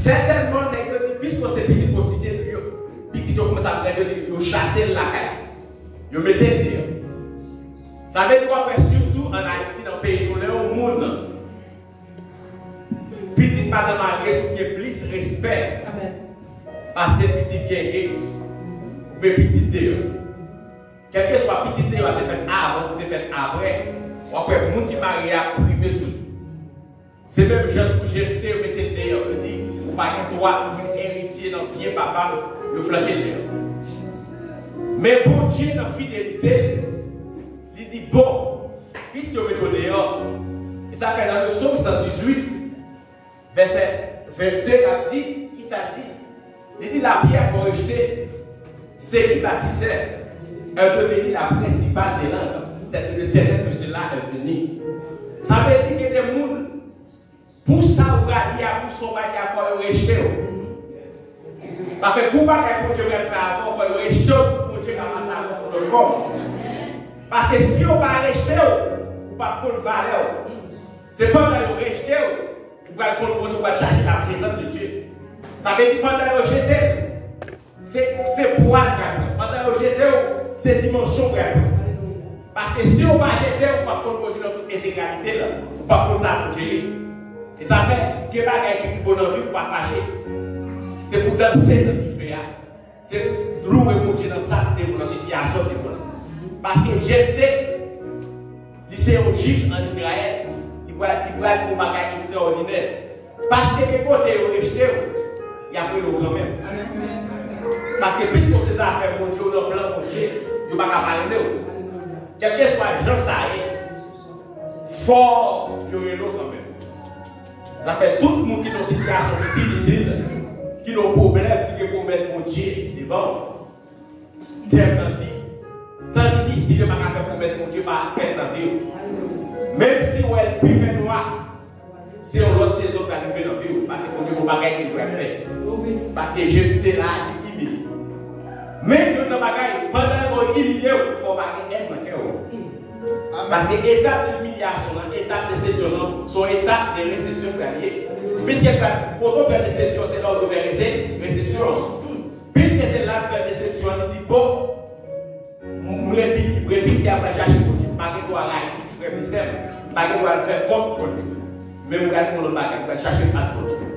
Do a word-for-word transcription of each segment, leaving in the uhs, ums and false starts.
Sètènman, nèg yo di, piske se pitit pwostitye, yo, pitit yo kòmanse ap grandi, yo di, yo chase l lakay. Yo mete l deyò. Sa vle di, w ap wè, sitou ann Ayiti, nan peyi nou, lè yon moun, pitit madanm marye, tout gen plis respè pase pitit genge oubyen pitit deyò. Kèlkeswa pitit deyò a te fèt avan ou te fèt apre, w ap wè moun ki marye a prime sou li. Se menm jan tou Jefte, yo mete l deyò, yo di, ou pa gen dwa pou vin eritye nan byen papa m, yo flanke l deyò. Men Bondye nan fidelite l, li di, bon, piske yo mete w deyò, e sa fè nan le Sòm san dizuit, vèsè vennde, l ap di, kisa l di? Li di, la pierre fort rejetée, ce qui bâtissait est devenu la principale des langues. C'est de l'Éternel que cela est venu. Sa vle di gen de moun, pou sa ou prale a, pou sa ou prale a, fò yo rejte w. Paske pou bagay Bondye pral fè avè w, fò yo rejte w pou Bondye ka pase avè w sou lòt fòm. Paske si yo pa rejte w, ou p ap konn valè w. Se pandan yo rejte w, ou pral konn Bondye, ou pral chache la présence de Dieu. Sa vle di pandan yo jete l, se, se pwa l pral pran. Pandan yo jete w, se dimansyon w pral pran. Paske si yo pa jete w, ou p ap konn Bondye nan tout entegralite l. Ou p ap konn sa Bondye ye. E sa fè, gen bagay ki rive w nan vi w, ou pa fache. Se pou w danse nan dife a. Se pou w louwe Bondye nan sa k te pou w, nan sitiyasyon k te pou w la. Paske Jefte, li se yon jij ann Izrayèl. Li pral, li pral fè yon bagay ekstraòdinè. Paske gen kote yo rejte w, y ap rele w kanmenm. Paske piske w se zafè Bondye, w nan plan Bondye, yo pa ka pa rele w. Kèlkeswa jan sa ye, fò yo rele w kanmenm. Sa fè tout moun ki nan yon sitiyasyon ki difisil, ki nan yon pwoblèm, ki gen pwomès Bondye devan w. Tèm nan di, tan difisil yo pa ka fè pwomès Bondye pa fèt nan vi w. Menm si w wè l pi fè nwa, se yon lòt sezon k pral rive nan vi w, paske Bondye gon bagay ke l pral fè. Paske Jefte la a te imilye. Men youn nan bagay, pandan yo imilye w, fò w pa gen èn nan kè w. Paske etap imilyasyon an, etap desepsyon an, se yon etap de resepsyon k pral ye. Piske pral, kote w pran desepsyon, se la w dwe fè rese-, resepsyon an. Piske se la l pran desepsyon an, li di, bon, m repi, repi ki ap chache Bondye. M pa gen dwa rayi frè m e sè m. M pa gen dwa al fè kont kont li. Men m pral fè yon lòt bagay, m pral chache fas Bondye.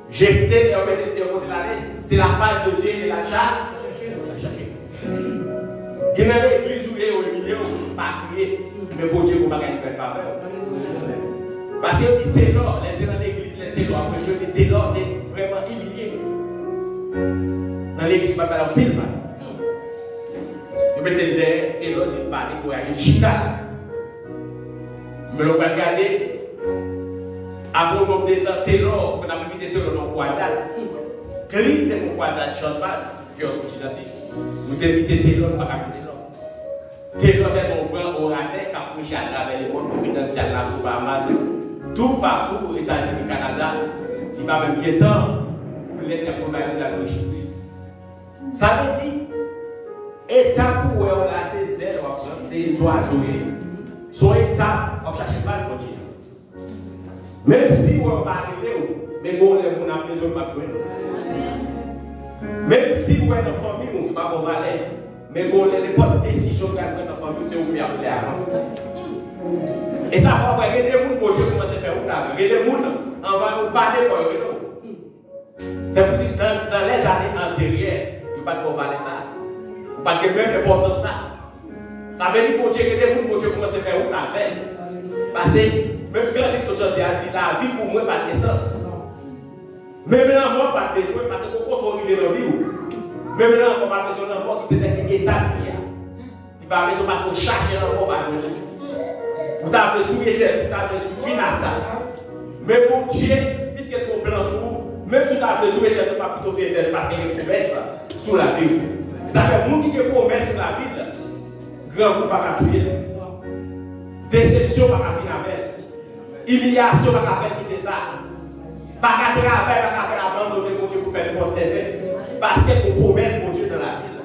Jefte, lè yo mete l deyò kote l ale, se la face de Dieu ke l al cha-, l al chache. Gen nan legliz ou ye, yo imilye w, pa kriye. Men Bondye gon bagay li pral fè avè w. Paske yo di Telò, lè l te nan legliz, lè Telò ap preche, yo di Telò te vrèman imilye. Nan legliz, yo pa t ba l anpil valè. Yo mete l dèyè, Telò di l pa dekouraje, l chita. Men lè w pral gade, apre yon nonb de tan, Telò, nou t ap envite Telò nan yon kwazad. Klin te fè yon kwazad Chanmas, Pyè Soti Dantès. Nou te envite Telò, nou pa ka envite Telò. Telò tèlman yon gran oratè k ap preche atravè lemond, Providence, Nassau, Bahamas, toupatou, Etazini, Kanada, li pa menm gen tan pou lè t ap pran bagay pou l al preche. Sa vle di, etap ou wè w la, se zèl w ap pran, se zwazo ye. Se yon etap w ap chache fas Bondye. Menm si w wè yo pa rele w, men gon lè moun ap bezwen w p ap jwenn ou. Menm si w wè nan fanmi w, yo pa ba w valè, men gon lè nenpòt desizyon w pral pran nan fanmi w, se ou menm y ap rele avan. E sa fè w wè, gen de moun Bondye kòmanse fè wout avè yo. Gen de moun, anvan yo pale, fò yo rele w. Se pou di, dans, dans les années antérieures, yo pa t ba w valè sa. Ou pa t gen menm enpòtans sa. Sa vle di Bondye, gen de moun Bondye kòmanse fè wout avè l. Paske, menm kantik yo chante a di, lavi pou mwen pa t gen sans. Menm lanmò pa t bezwen, paske gon kote w rive nan vi w. Menm lanmò pa bezwen, lanmò ki se dènye etap vi a. Li pa bezwen paske w chache lanmò, w pa jwenn li. Ou ta vle touye tèt, ou ta vle fin a sa. Men Bondye, piske l gen yon plan sou ou, menm si w ta vle touye tèt ou, w p ap kite w touye tèt ou, paske l gen pwomès sou lavi w. E sa fè moun ki gen pwomès sou lavi l, grangou pa ka touye l. Desepsyon pa ka fin avè l. Imilyasyon pa ka fè l kite sa. Pa ka travay, pa ka fè l abandone Bondye pou fè nenpòt tenten. Paske l gen pwomès Bondye nan lavi l.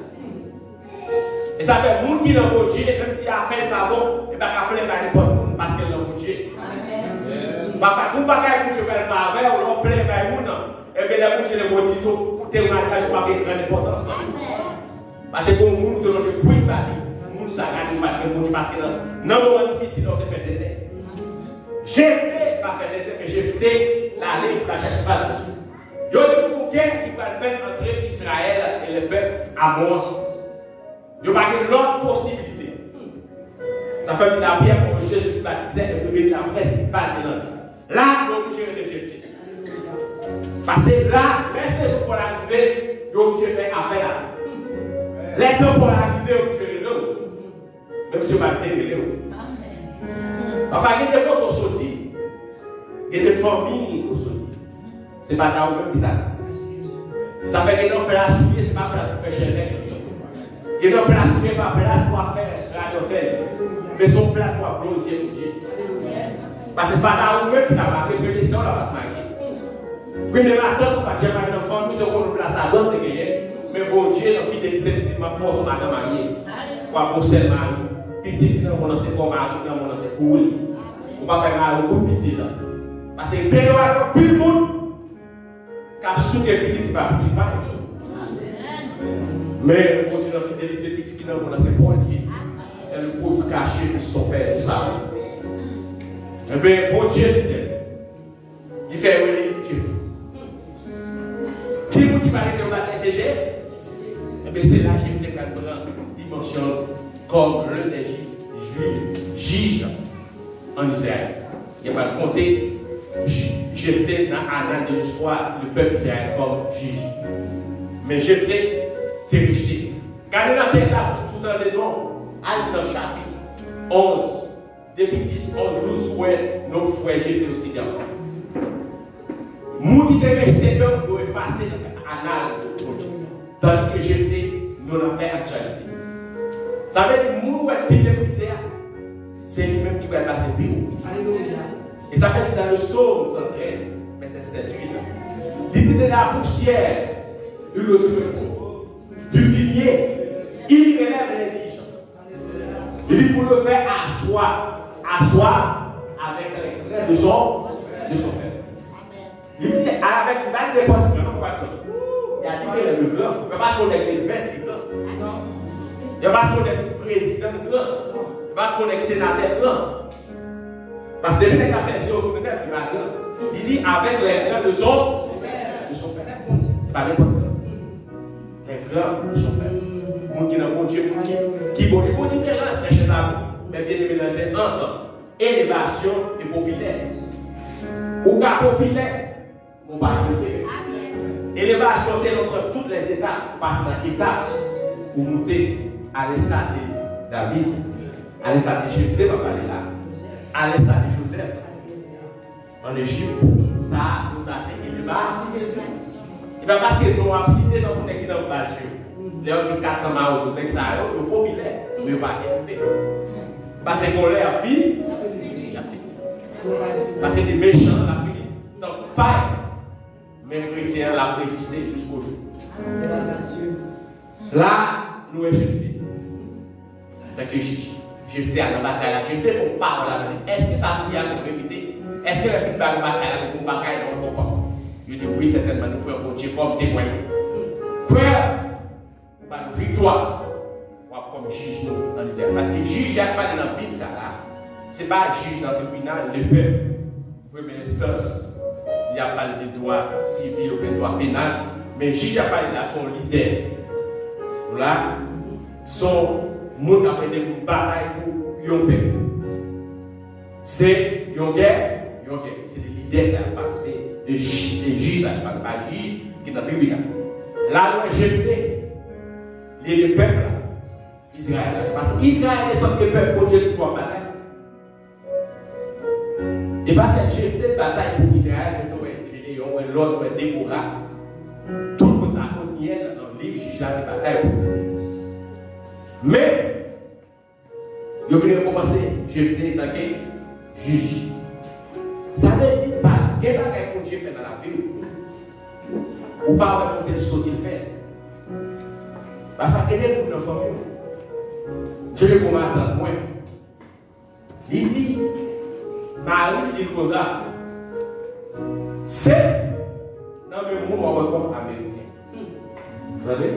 E sa fè moun ki nan Bondye, menm si afè l pa bon, li pa ka plenn bay nenpòt moun, paske l nan Bondye. Pafwa, gon bagay Bondye pral fè avè w, lè w plenn bay moun nan, e Lè Bondye leve w di tou, pou temwayaj ou pa gen gran enpòtans nan vi w. Paske gen yon moun ou te lonje kwi ba li, moun sa gade ou pa t gen Bondye, paske nan, nan moman difisil la ou te fè tenten. Jefte pa fè tenten, men Jefte l ale pou l al chèche bal. Yo di gon gè ki pral fèt antre Izrayèl e le pèp Amon an. Yo pa gen lòt posibilite. Sa fè m di lapriyè pou Jezi ki batizè e revele lapriyè si pa de lande. La, yo oblije rele Jefte. Paske la, lè sezon pa w la rive, yo oblije fè apèl a ou. Lè tan pa w la rive, yo oblije rele w. Menm si yo pa t vle rele w. Pafwa, gen de kote w soti, gen de fanmi w soti. Se pa ta ou menm ki ta la. Sa fè gen nan plas ou ye, se pa plas pou fè chèlè. Gen nan plas ou ye, pa plas pou ap fè radòtèl. Men se yon plas pou ap glorifye Bondye. Paske se pa ta ou menm ki ta marye, premye sè w la pa t marye. Premye matant ou pa t janm marye nan fanmi w, se yon plas ladòt te genyen. Men Bondye, nan fidelite, li di, "M ap fè w se yon madanm marye." W ap gon sèl mari. Pitit ki nan men w lan se pa w mari, ki nan men w lan se pou ou li. Ou pa bay mari w pou pitit lan. Paske deyò a gen anpil moun k ap souke pitit ki pa pitit pa yo. Men Bondye nan fidelite, pitit ki nan men w lan se pa w li ye. C'est le produit caché de son père, de sa. Enben, Bondye fidèl. Li fè yo rele Jefte. Ki moun ki pa rete nan batay, se Jefte? Enben, se la Jefte pral pran dimansyon l kòm l'un des juifs, jij ann Izrayèl. Yo pral konte J-, Jefte nan anal de listwa de pèp Izrayèl kòm jij. Men Jefte te rejte. Gade nan tèks la, si w tande non, al nan chapit onz, depi dis, onz, douz, ou wè non frè Jefte yo site ankò. Moun ki te rejte yo, yo efase nan anal Bondye. Tandike Jefte, nou nan fè aktyalite. Sa vle di, moun ou wè pi meprize a, se li menm ki pral pase pi wo. Alelouya. E sa fè ki nan le Sòm san trèz, vèsè sèt, uit, li di, de la poussière, il le trouve bon. Du fumier, il relève l'indigent. Li di pou l fè aswa, aswa avec les grains de son, de son peuple. Li di, al avèk, li pa di nenpòt gran, non, fò pa di sa. Y a diferan de gran. Yo pa sou nèg de vès ki gran. Yo pa sou nèg prezidan gran. Yo pa sou nèg senatè gran. Paske depi nèg la fè zewo tounen nèf, li pa gran. Li di, avec les grains de son, de son peuple. Li pa nenpòt gran. Les grains de son peuple. Moun ki nan Bondye, moun ki, ki Bondye. Gon diferans, mes chers amis. Men byeneme nan, se ant elevasyon e popilè. Ou ka popilè, men w pa elve. Elevasyon, se lè w pran tout lè etap, ou pase nan etap, ou moute a lestad de David, a lestad de Jefte, m ap pale la, a lestad de Jozèf. An Ejip, sa, nou sa se elevasyon. E pa paske non ap site tankou nèg ki nan baz yo. Lè yo di kat san mawozo, nèg sa yo, yo popilè, men yo pa elve. Paske gon lè y ap fini, y ap fini. Paske te mechan, l ap fini tankou pay. Men kretyen an, l ap reziste jiskojou. La, nou wè Jefte. Antanke jij, Jefte al nan batay la. Jefte fè yon pawòl avè li. Èske sa nou ye a se yon verite? Èske lè Bib ba nou batay la, nou gon bagay nan rekonpans? Yo di, wi, sètènman, nou pran Bondye kòm temwen nou. Kwè, ou ba nou viktwa, w ap kòm jij nou nan Izrayèl. Paske jij y ap pale nan Bib sa la, se pa jij nan tribinal, lepèp. Premye enstans, y ap pale de dwa sivil oubyen dwa penal, men jij y ap pale la, se yon lidè. Nou la, se yon moun k ap ede moun batay pou yon pèp. Se yon gè, yon gè. Se de lidè sa y ap pale, se de jij, de jij sa y ap pale, pa jij ki nan tribinal. La, nou wè Jefte, li ede pèp la, Izrayèl la. Paske Izrayèl, antanke pèp, Bondye toujou ap batay. E pa sèl Jefte t batay pou Izrayèl, men tou wè Jedeyon, wè lòt, wè Debora. Tout moun sa Otnyèl nan liv jij la te batay pou yo. Men, yo vin rekonpanse Jefte antanke jij. Sa vle di, pa gen bagay Bondye fè nan lavi w, ou pa wè kote l soti l fè. Pafwa, gen de moun nan fanmi w. M sonje gon matant mwen. Li di, mari l di l konsa, se Nan men moun w a wè kòm Ameriken. Tande?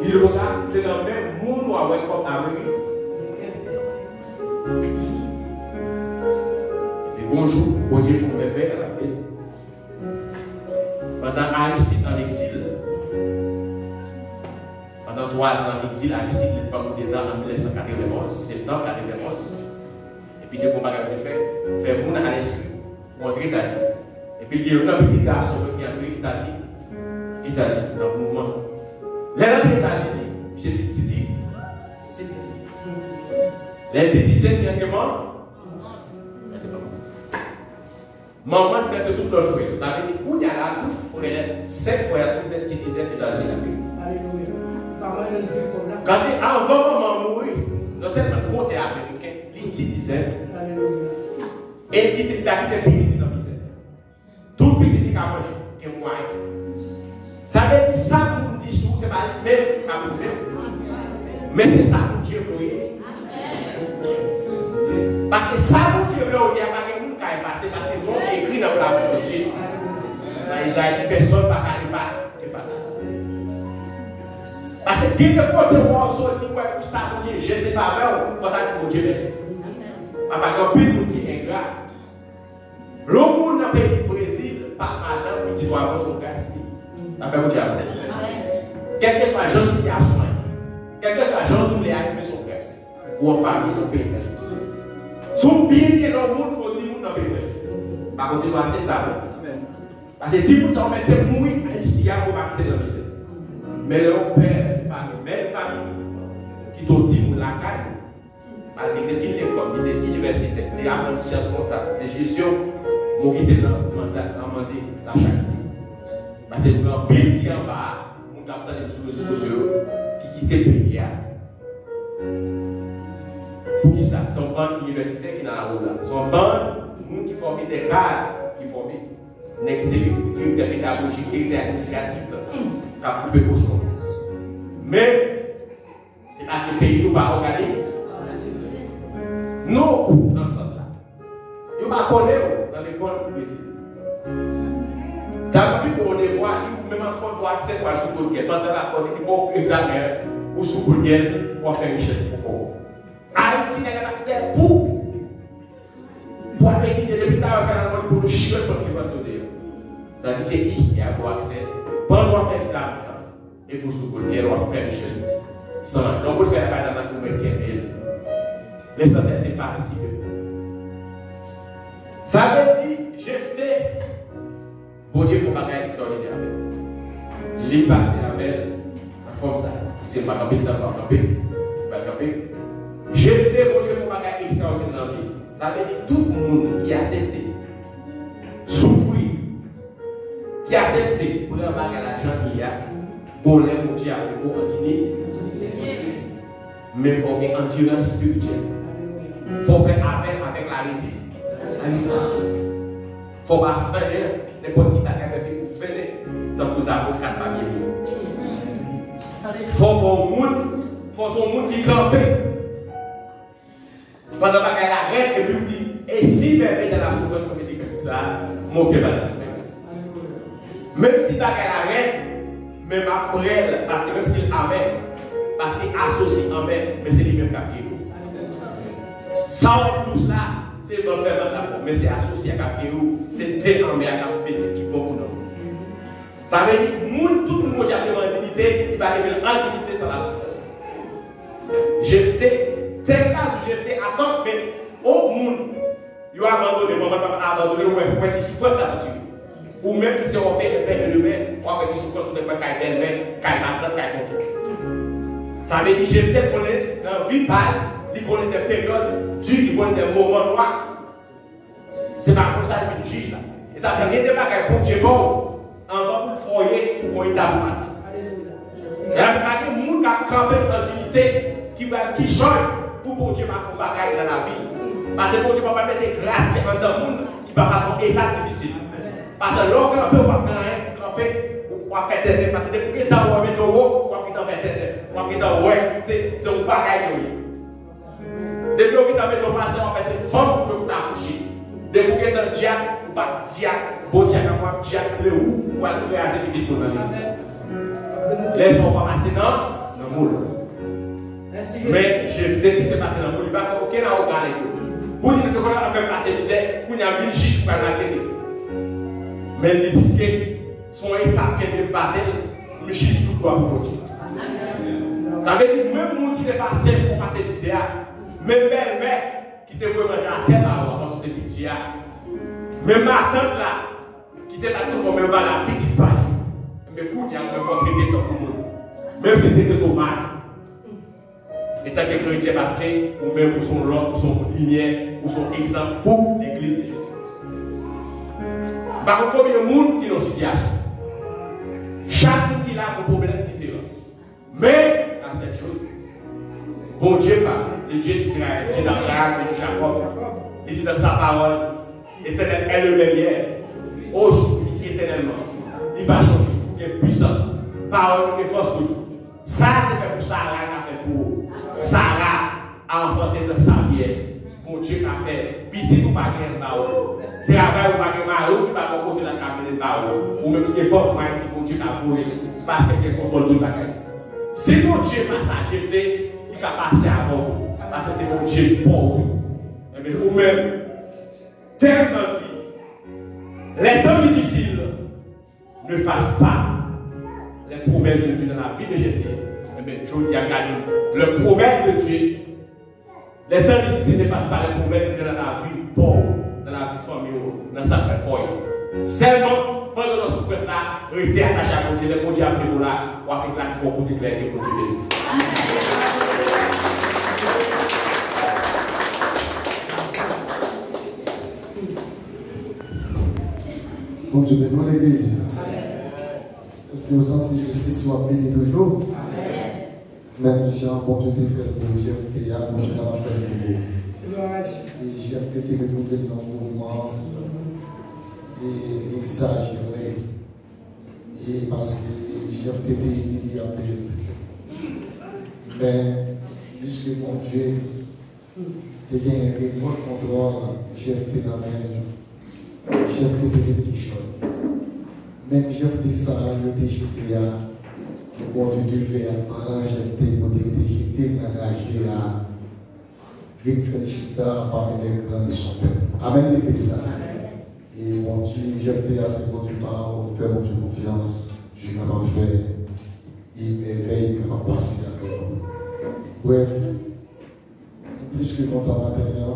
Li di konsa, se nan men moun w a wè kòm Ameriken. Epi gon jou, Bondye fè yon mèvèy nan lavi l. Pandan Aristide an egzil, pandan twa zan an egzil, Aristide li pran koudeta an mil nèf san katrevenn onz, septanm katrevenn onz. Epi de gwo bagay yo te fè, fè moun al enskri pou antre Etazini. Epi l gen youn nan pitit gason yo ki antre Etazini, Etazini, nan mouvman sa. Lè l antre Etazini, misye vin siti-, sitizen. Lè l sitizen, li antre man-, li antre manman. Manman li antre tout lòt frè yo. Sa vle di, kounye a la, tout frè, senk frè a, tout nèt sitizen Etazini. Alelouya. Manman li vin kòm la. Paske anvan manman mouri, non sèlman l konte Ameriken, li sitizen. Alelouya. E li kite, li pa kite pitit li nan mizè. Tout pitit li ka manje, gen mwayen. Sa vle di sa moun di sou ou, se pa li menm k ap pwouve. Men se sa Bondye vle w ye. Paske sa Bondye vle w ye a, pa gen moun ka efase, paske non w ekri nan pla Bondye. Nan Izayi, pèsonn pa ka efa-, efase. Paske gen de kote w ap soti, w wè pou sa Bondye jeste favè w, fò w ta di Bondye mèsi. Pafwa, gen anpil moun ki engra. Lè w moun nan peyi Brezil, pa madanm, pitit ou a bon, se yon gras li. Lapè Bondye avè w. Kèlkeswa jan sitiyasyon an ye, kèlkeswa jan doulè a ye, men se yon gras. Ou an fanmi nan peyi etranje. Si w byen gen lè w moun, fè w timoun nan peyi etranje. Pa konn si nou aksepte avè l. Paske timoun sa yo mèt te mouri isi a pou pa kite l nan mizè. Men lè yon pè de fanmi, mè de fanmi, kite yon timoun lakay, malgre li te fin lekòl, li te inivèsitè, li te aprann syans kontab, li te jesyon, men w kite l nan manda, nan mande lacharite. Paske nou gen anpil ki anba a, moun k ap tande m sou rezo sosyo yo, ki kite peyi a. Poukisa? Se yon bann inivèsitè ki nan lari la. Se yon bann moun ki fòme de kad, ki fòme nèg ki te direktè pedagojik, direktè administratif, k ap koupe kochon. Men, se paske peyi nou pa òganize. Nou kou nan sant la. Yo pa kole w nan lekòl ou bezwen. Lè w fin fè yon devwa, li ou menm ak fòt ou aksè pou al sou Google. Pandan l ap fè li, li ba w egzamen an, ou sou Google, w ap fè rechèch pou kò w. Ayiti, nèg la t ap tèt pou, pou al etidye depi talè, fè nan mòn pou yon chirèt pou li vante deyò. Tandike isi a ba w aksè, pandan w ap fè egzamen an, epi w sou Google, w ap fè rechèch. San, non, pou l fè la pa nan ou mèt kenbe l. Lesansyèl se patisipe. Sa vle di, Jefte, Bondye fè yon bagay ekstraòdinè avè l. Li pase avè l nan fòm sa. Misye pa kanpe, li t ap kanpe. Li pa kanpe. Jefte, Bondye fè yon bagay ekstraòdinè nan vi l. Sa vle di, tout moun ki aksepte soufri, ki aksepte pran bagay la jan li ye a, gon lè Bondye ap mete w an dinamik. Men fò w gen andirans espirityèl. Fò w fè apèl avèk la rezis-, rezistans. Fò w pa fè nenpòt ti bagay fè figi w fennen, tankou zago kat pa byen byen. Fò w pa yon moun, fò w se yon moun ki kanpe. Pandan bagay la rèd, epi w di, e si bèbè nan la soufrans mwen mete kèk sa, mon kè pa nan esperans. Menm si bagay la rèd, men m ap prè l, paske menm si l avè m, paske aso si anmè, men se li menm k ap geri w. Sa w ap dous la, se van fè mal la pou w, men se aso si a k ap geri w, se te anmè a k ap mete ki bon pou non. Sa vle di, moun, tout moun Bondye ap leve an diyite, li pa leve l an diyite san lasoufrans. Jefte, tèks la di Jefte, atank, men, yon moun, yo abandone, manman, papa abandone, ou wè, ou wè ki soufrans l ap andire. Ou menm ki se òfelen, pè e de mè, w ap wè ki soufrans ou te pran kay bèlmè, kay matant, kay tonton. Sa vle di, Jefte konnen nan vi pa l, li konnen de peryòd di, li konnen de moman nwa. Se pa konsa l vin jij la. E sa fè gen de bagay Bondye ba w anvan pou l fè w ye, ou gon etap ou pase. Alelouya. E la, pa gen moun k ap kanpe an diyite ki pral kichòy pou Bondye pa fè yon bagay nan lavi l. Paske Bondye pa pral mete gras li anndan moun ki pa pase yon etap difisil. Paske lè w kanpe, w ap gen anyen pou kanpe, w ap fè tenten. Paske depi w gentan wè w mete w wo, w ap gentan fè tenten. W ap gentan wè se, se yon bagay ke w ye. Depi yo gentan mete w pastè, w ap fè se fanm ou dwe pou ta kouche. Depi w gentan dyak, ou pa t dyak, ou Bondye a kapab djak lè ou pral kraze pitit moun nan legliz la. Lè sa w pa pase nan, nan moul. Men Jefte te se pase nan moul, li pa fè okenn awoga nèg yo. Pou li te konn ap fè pase mizè, kounye a vin jij pou pral maltrete. Men li di piske se yon etap ke l te pase l, m jij tout glwa pou Bondye. Sa vle di, menm moun ki te pase l pou pase mizè a, menm bèlmè ki te voye manje atè ba ou pandan w te piti a, menm matant la ki te bat tou bon menm valè a pitit pa li, men kounye a ou menm fò w trete l tankou moun. Menm si l te trete w mal. Etanke kretyen, paske ou menm ou se yon lòt, ou se yon limyè, ou se yon egzanp pou legliz de Jezi Kris. M pa konn konbyen moun ki nan sitiyasyon. Chak moun ki la gon pwoblèm diferan. Men, la sèl choz, Bondye pa, le Dieu d'Israël, Dieu d'Abraham et de Jacob, li di nan sa pawòl, L'Éternel est le même hier, aujourd'hui, éternellement. Li pa chanje, li gen pwisans, pawòl li gen fòs toujou. Sa l te fè pou Sara, l ka fè pou ou. Sara a anfante nan sajès. Bondye ka fè. Pitit ou pa genyen l ba ou. Travay ou pa gen, mari w ki pa bò kote l ka mennen l ba ou. Ou menm ki gen fanm, mwen di Bondye ka voye l. Paske l gen kontwòl tout bagay. Si Bondye pa sa Jefte, li ka pase avè w tou. Paske se Bondye pa w tou. Enben, ou menm, tèm nan di, les temps difficiles n'effacent pas les promesses de Dieu dans la vie de Jefte. Enben, jodi a, gade, les promesses de Dieu, les temps difficiles n'effacent pas les promesses de Dieu dans la vie pa w, dans la vie fanmi w, nan sa k fè fò yo. Sèlman, pandan nan soufrans la, rete atache a Bondye. Lè Bondye ap leve w la, w ap eklate yon kote klè ke Bondye beni. Bondye beni w, legliz. Èske w santi jiskisi w ap beni toujou? Menm jan Bondye te fè l pou Jefte a, Bondye kapab fè l pou ou. E Jefte te retwouve l nan moman e egzajere. E paske Jefte te imilye anpil. Men, piske Bondye te gen remòt kontwòl Jefte nan men l, Jefte te vin pi jòn. Menm Jefte sa a yo te jete a, Bondye te fè anran Jefte kote yo te jete l nan raje a, vin fè l chita parmi les grands de son peuple. Amèn, legliz la. E Bondye, Jefte a se Bondye pa w, fè Bondye konfyans, Bondye kapab fè e mèvèy, li kapab pase avè nou. Brèf,